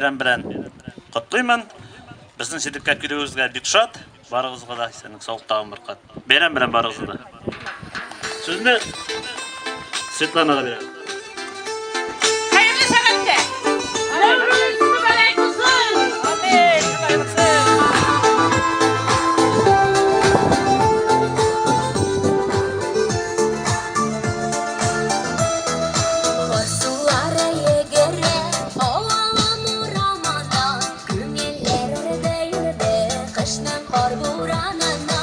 бәйрәм белән котлыймын. Безнең җирлеккә килүегезгә бик шат. Барыгызга да исәнлек, саулык тагын бер кат. Бәйрәм белән барыгызны да. Сүзне Светланага бирәм. Хәерле сәгатьтә! Нәүрүз мөбарәк булсын! Амин! Шулай булсын! Басулары йөгерә, авылым урамына, Күңелләр өрде, йөрде, кышның кар буранына.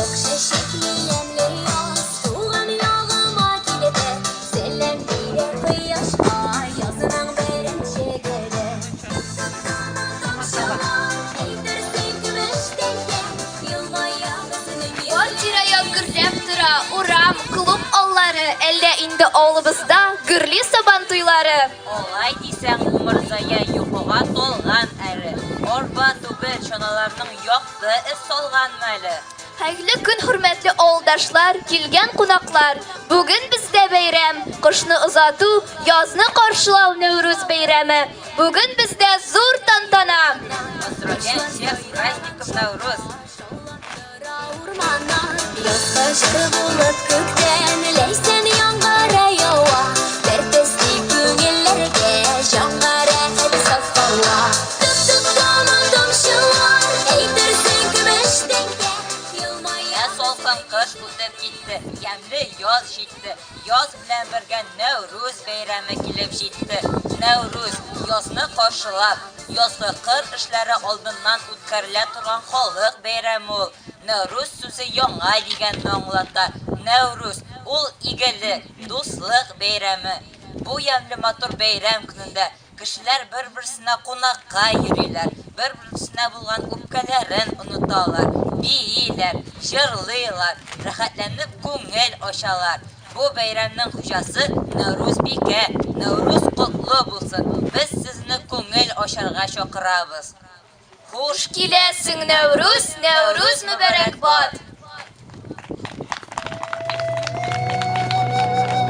Ак чәчәкле ямьле яз, туган ягыма килде, Сәлам бирә кояшка, язның беренче гөле. Тамчылар, әйтерсең көмеш тәңкә, елмая безнең Бар тирә-як гөрләп тора, урам, клуб аллары, әллә инде авылыбызда гөрли сабан туйлары. Алай дисәң, Умырзая йокыга талган әле. Арба түгел, чаналарның якты эз салганмы әле? Хәерле көн, хөрмәтле авылдашлар, килгән кунаклар! Бүген бездә бәйрәм, кышны озату, язны каршылау Нәүрүз бәйрәме. Бүген бездә зур тантана! Поздравляем всех с праздником Нәүрүз! Шаулап тора урманнар, Язгы җыр булып күктән ләйсән яңгыры ява, Бер төсле күңелләргә җанга рәхәт саф һава. Тып-тып тама тамчылар, әйтерсең көмеш тәңкә, елмая Ә салкын кыш үтеп китте, ямьле яз җитте. Яз белән бергә Нәүрүз бәйрәме килеп җитте. Нәүрүз, язны каршылап, язгы кыр эшләре алдыннан үткәрелә торган халык бәйрәме ул. Нәүрүз сүзе яңа дигәнне аңлата. Нәүрүз, ул игелек, дуслык бәйрәме. Бу ямьле матур бәйрәм көнендә кешеләр бер-берсенә кунакка йөриләр, бер-берсенә булган үпкәләрен оныталар, бииләр, җырлыйлар, рәхәтләнеп күңел ачалар. Бу бәйрәмнең хуҗасы Нәүрүзбикә. Нәүрүз котлы булсын! Без сезне күңел ачарга чакырабыз. Хуш киләсең, Нәүрүз, Нәүрүз мөбарәкбад!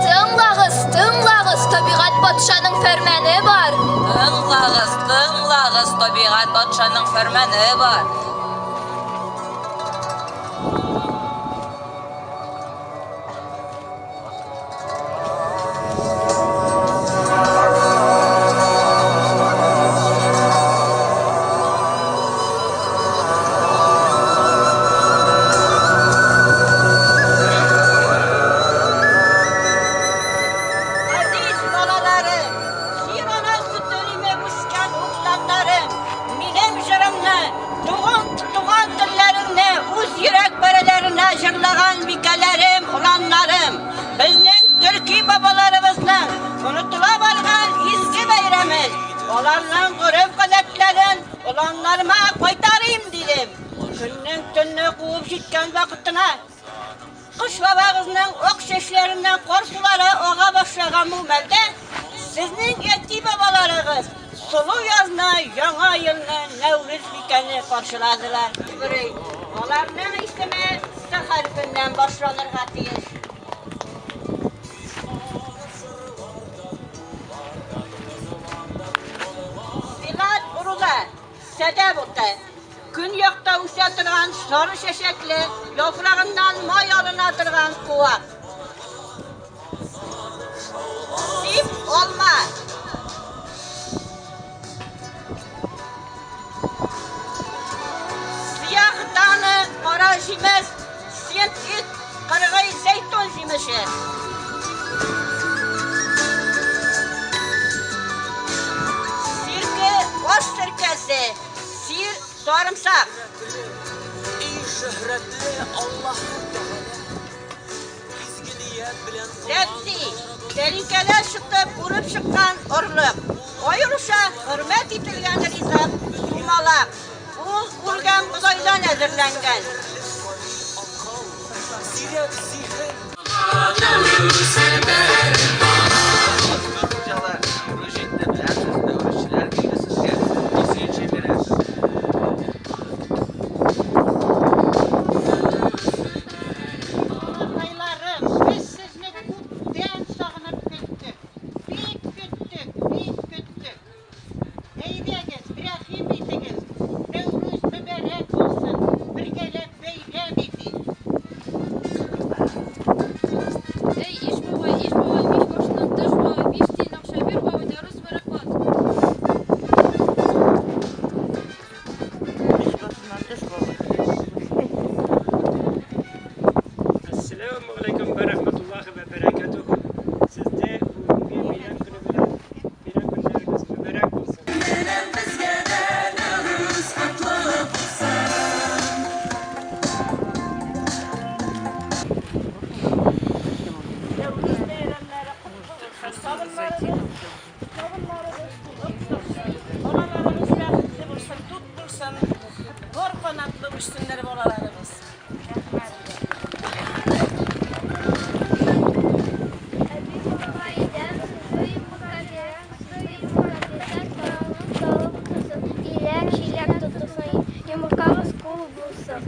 Тыңлагыз, тыңлагыз, табигать патшаның фәрмәне бар! Тыңлагыз, тыңлагыз, табигать патшаның фәрмәне бар! Газиз балаларым, җир-ана сөтен имеп үскән угланнарым, минем җырымны, туган туган телләреңне үз йөрәк парәләренә җырлаган бикәләрем, оланнарым, безнең төрки бабаларыбызның онытыла барган изге бәйрәмен, аларның гореф-гадәтләрен оланнарыма кайтарыйм дидем. Көннең төнне куып җиткән вакытына, Кыш бабагызның ак чәчләреннән кар сулары ага башлаган бу мәлдә сезнең әти-бабаларыгыз сылу язны, яңа елны, Нәүрүз бикәне каршыладылар. Аларның исеме С хәрефеннән башланырга тиеш. Сыйфат уругы. Сәдәп уты. Көньякта үсә торган сары чәчәкле, яфрагыннан май алына торган куак. Сип алма. Сиях даны, кара җимеш, сент ит, кыргый зәйтүн җимеше. Сирке, аш серкәсе, сир, сарымсак. Сәбзи, тәлинкәдә чытып үреп чыккан орлык. Аеруча хөрмәт ителгән ризык, сумалак. Ул үргән бодайдан әзерләнгән. Балакайларым, без сезне күптән сагынып көттек. Бик көттек, бик көттек. Әйдәгез. Пар канатлы үссеннәр балаларыбыз. Иләк-чиләк тотылсын, йомыркагыз күп булсын.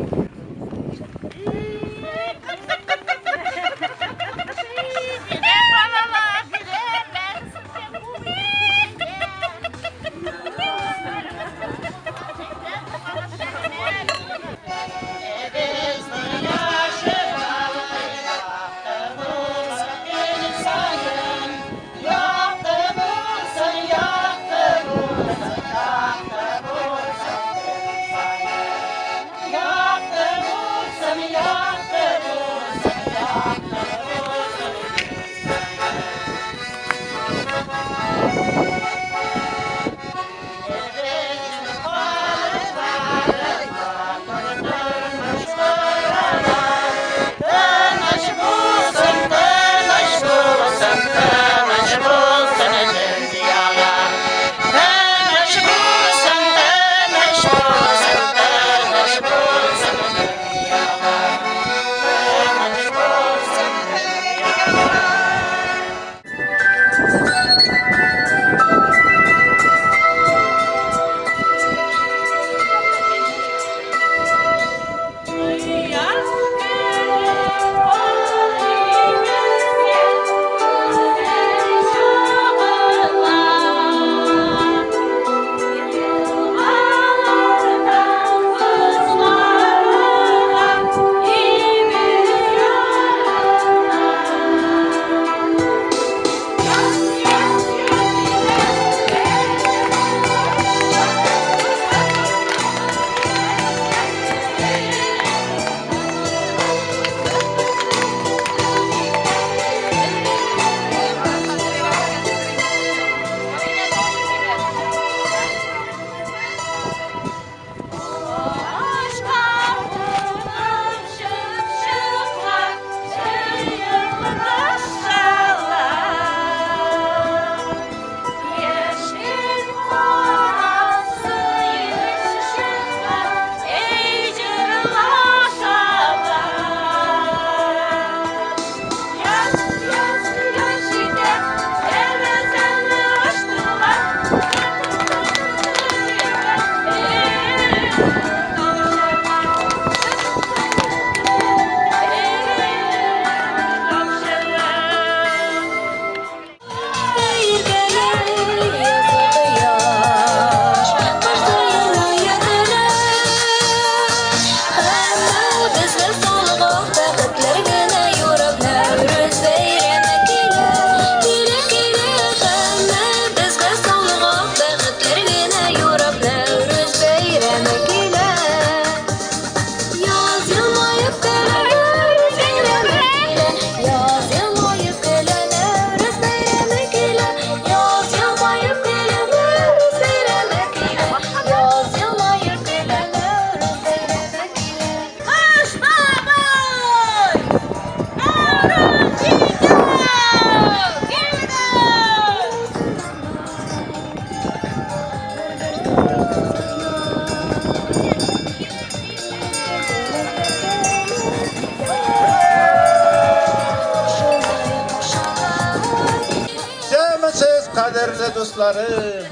Исәнмесез, кадерле дусларым!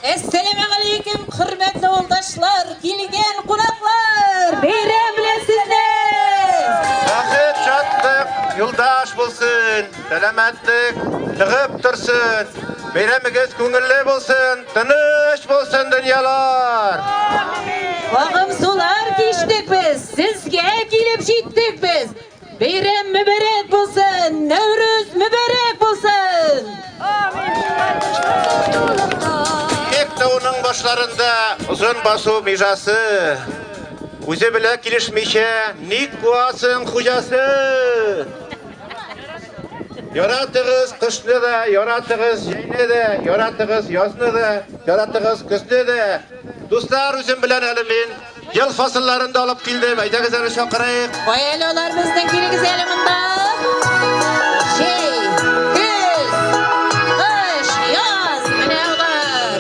Әссәламегаләйкем, хөрмәтле авылдашлар, килгән кунаклар! Бәйрәм белән сезне! Бәхет, шатлык юлдаш булсын, сәламәтлек тыгып торсын. Бәйрәмегез күңелле булсын, тыныч булсын дөньялар! Агым сулар кичтек без, сезгә килеп җиттек без. Бәйрәм мөбарәк булсын, Нәүрүз мөбарәк булсын! Биек тауның башларында озын басу межасы. Үзе белә килешмичә, ник куасың хуҗасы? Яратыгыз кышны да, яратыгыз җәйне дә, яратыгыз язны да, яратыгыз көзне дә. Дуслар, үзем белән әле мин ел фасылларын да алып килдем. Әйдәгез әле чакырыйк. Кая әле алар безнең, килегез әле монда. Җәй, көз, кыш, яз, менә алар.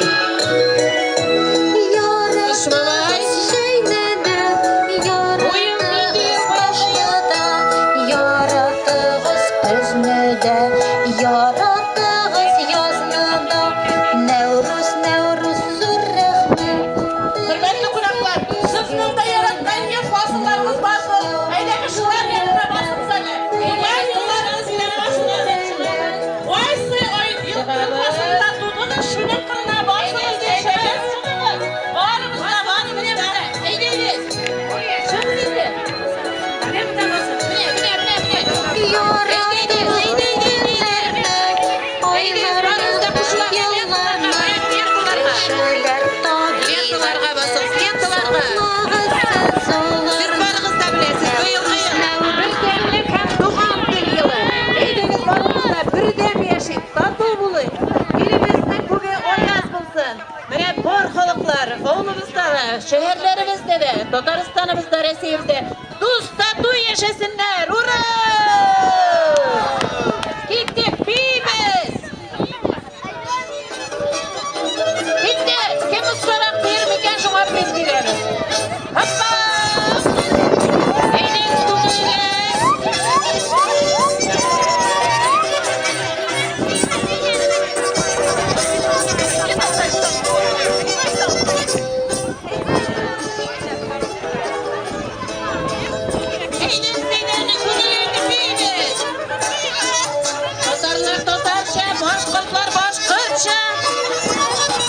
Кыш бабай. шәһәрләребездә дә, Татарстаныбызда, Россиябездә дус тату яшәсеннәр. Ура! Киттек, биибез! Киттек! Кем остарак биер микән, шуңа приз бирәбез. Һоппа! Әйдәгез күңелле! Әйдәгез, әйдәгез, күңелле итеп биибез! Татарлар татарча, башкортлар башкортча.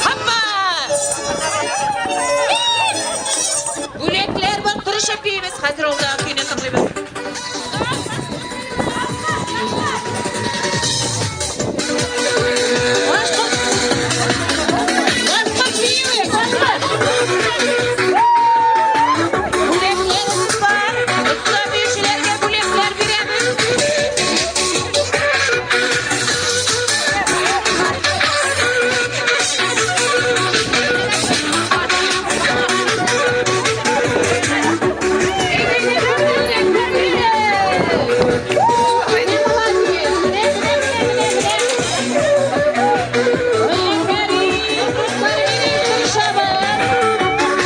Һоппа! Бүләкләр бар, тырышып биибез. Хәзер алдагы көйне тыңлыйбыз. Башкорт Башкорт биюе, башкорт! Бүләкләребез бар. Оста биючеләргә бүләкләр бирәбез. Менә молодец. Менә, менә, менә, менә, менә. Афәрин, дуслар минем, тырышабыз.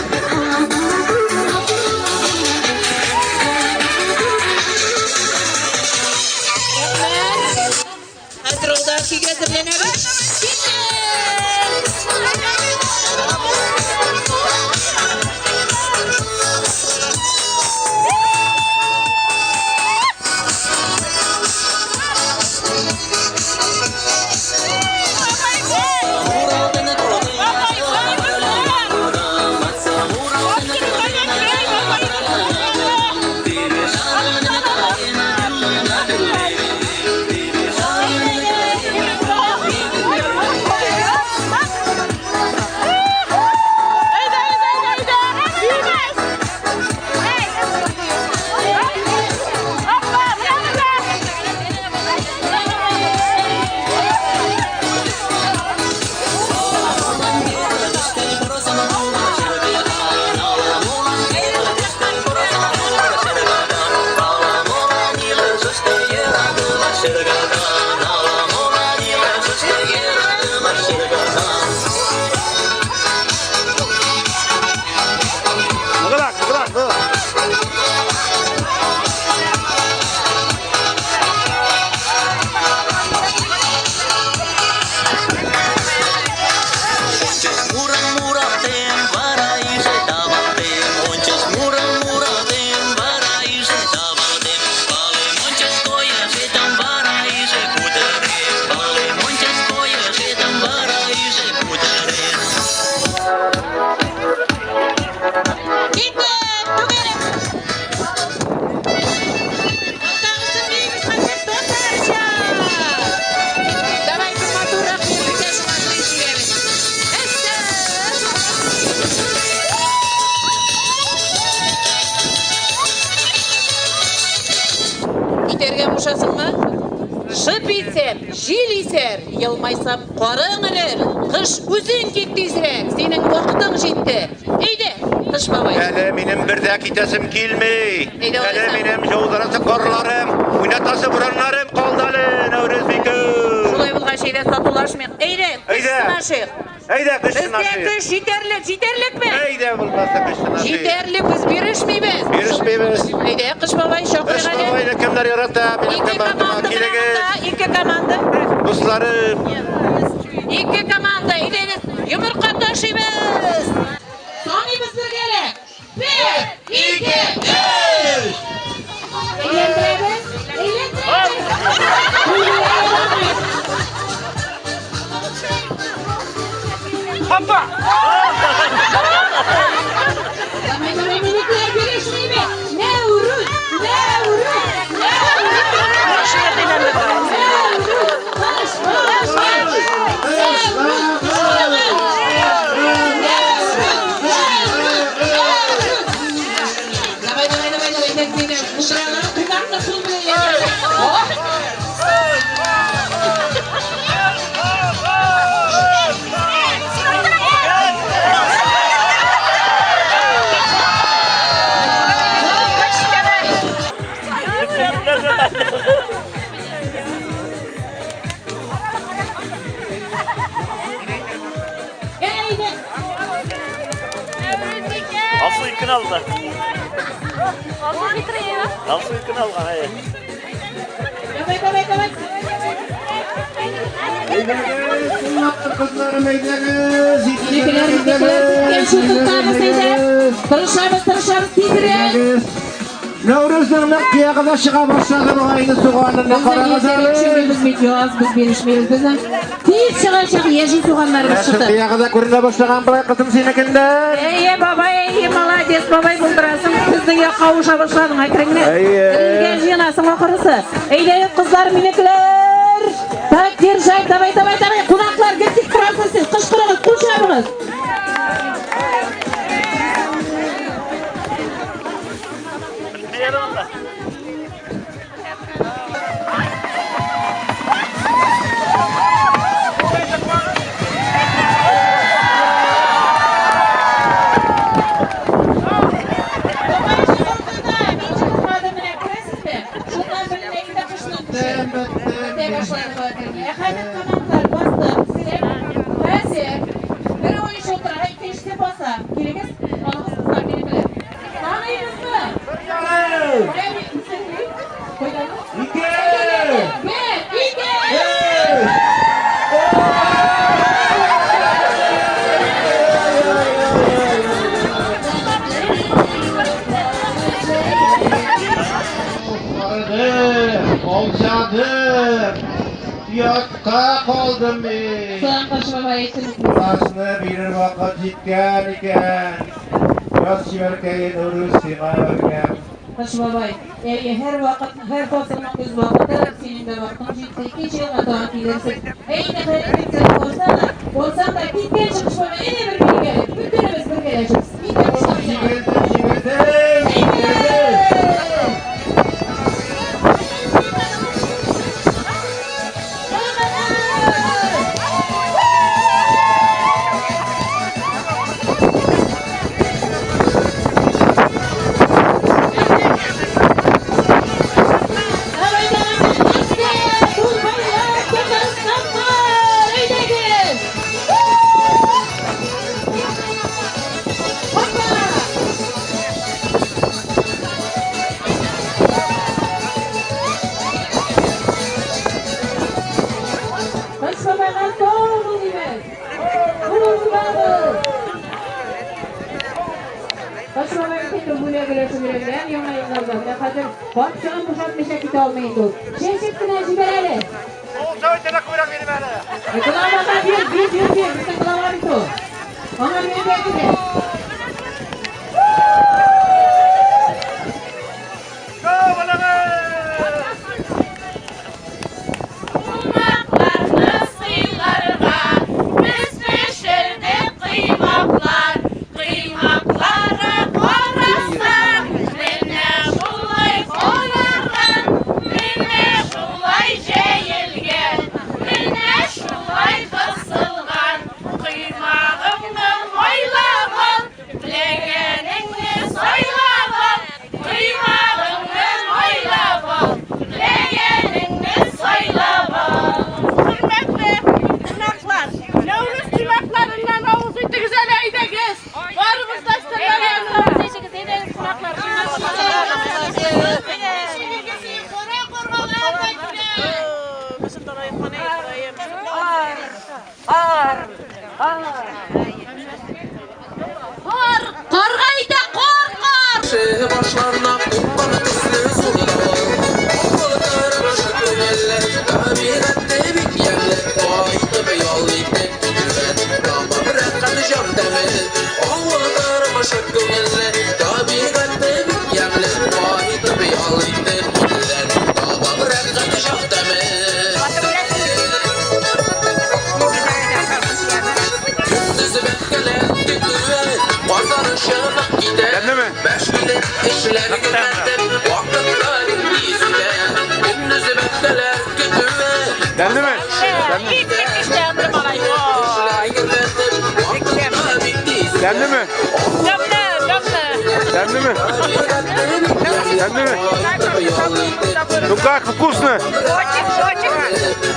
Рәхмәт. Хәзер алда көйгә әзерләнәбез. Киттек! Ныграк, ныграк, ныграк. Киттек! Түгәрәк! Алдагысын биибез хәзер татарча! Давайте матуррак биергә шуңа приз бирәбез. Әстә! Китәргә кушасыңмы? Шып итсәм, җил исәр, елмайсам, карың эрер. Кыш үзең кит тизрәк, синең вакытың җитте. Әйдә, Кыш бабай. Әле минем бер дә китәсем килми. Әйдә, Әле алайса. минем яудырасы карларым, уйнатасы бураннарым калды әле, Нәүрүзбикә. Шулай булгач, әйдә сатулашмыйк. Әйдә, көч Әйдә. сынашыйк. Әйдә, көч Безгә сынашыйк. көч җитәрлек, җитәрлекме? Әйдә, булмаса көч сынашыйк. Җитәрлек, без бирешмибез. Бирешмибез. Әйдә, Кыш бабай Кыш чакырыйк әле. бабайны кемнәр ярата? Минем Ике командама команда менә килегез. монда, ике команда. Дусларым, Ике команда, әйдәгез, йомырка ташыйбыз. Саныйбыз бергәләп. Бер, ике, өч. Әйләндерәбез, әйләндерәбез. Хоппа! Давай, давай, минекләр, бирешмибез. Нәүрүз, Нәүрүз, Нәүрүз. Нәүрүз, кыш, кыш, кыш. Нәүрүз, кыш. Нәүрүз, Нәүрүз, Нәүрүз. Давай, давай, давай, давай, тәкъдим. Утыралар, кунакны кул белән ясады. О! монда? Алсу икене алган, әйе. Давай, давай, давай. Әйдәгез, кызларым, әйдәгез. Минекеләр, минекеләр, киткәнче тотабыз, әйдә. Тырышабыз, тырышабыз, тизрәк. Нәүрүзнең нәкъ кыягы да чыга башлады бугай инде суганына карагыз әле. Без бит яз, без бирешмибез. Безнең тиз чыгачак яшел суганнарыбыз Яшел чыкты. кыягы да күренә башлаган болай кызым синекендә. Әйе, бабай, әйе, молодец, бабай булдырасың. Безнең якка авыша башладың, әкрен генә. Әйе. Терелгә җыенасың ахырысы. Әйдәгез, кызлар, минекеләр. Так, держать, давай, давай, давай. Кунаклар, гел тик торасыз сез. Кычкырыгыз, кул чабыгыз. Бетми әле монда. Бабай чыгылды да, мин чыгылмадым, менә күрәсезме? Шуннан беленә инде кышның көче. Бетә башлады бу әкрен. Ә хәзер командалар басты. Сез хәзер бер уенчы утыра, икенчесе баса. Килегез, алыгыз кызлар, минекеләр. Таныйбызмы? Бер, кайдамы? Ике! Бер, ике! Өч! Арыдым, каушадым, оятка калдым мин. Соң Кыш бабай әйтегез. Башны бирер вакыт җиткән икән. Яз чибәркәе Нәүрүз сиңа бергә. Кыш бабай, әйе, һәр вакыт, һәр фасылның үз вакыты, синең дә вакытың җитте, икенче елга тагын килерсең. Әйе, хәрәкәт булса да, булсаң да киткәнче Кыш бабай, әнә бер бергә, бөтенебез бергәләшеп. Китә башлап. Җиңелдем, җиңелдем, җиңелдем. Давай, давай, Тулбайлар, Татарстаннар, әйдәгез! Хоппа! Кыш бабайга сау бул дибез. Булмабыз. Кыш бабай бит инде бүләк өләшеп йөргән яңа елларда. Менә хәзер капчыгын бушатмыйча китә алмый инде ул. Чәчеп кенә җибәр әле. Главага бир, бир, бир, бир. Безнең глава бит ул. Аңа бирергә кирәк. Кунакларны сыйларга без пешердек коймаклар. Коймаклары карасаң, менә шулай карарган, менә шулай җәелгән, менә шулай кысылган. Коймагыңны майлап ал, теләгәнеңне сайлап ал. Коймагыңны майлап ал, теләгәнеңне сайлап ал. Хөрмәтле кунаклар, Нәүрүз коймакларыннан авыз итегез әле әйдәгез. Барыбыз да өстәлләр янына. Әйдәгез, кунаклар. Кар, карга әйтә, кар, кар! Башларына купкан төсле зур давыл. Авыл тормышы күңелле, табигате бик ямьле. Кайтып ял итеп китүдән табып рәхәт җан тәме. Авыл тормышы күңелле, табигате бик ямьле. Кайтып ял итеп китүдән табып рәхәт җан тәме. Көндез бәбкәләр көтүе, базар чыгып китә. Тәмлеме? Мәшгуль эшләр гөрләтеп, вакытлар тиз үтә. Көндез бәбкәләр көтүе, Тәмлеме? эшләр гөрләтеп, вакытлар бик тиз үтә. Тәмлеме? Тәмлеме? Тәмлеме? Ну как, вкусно? Очень, очень.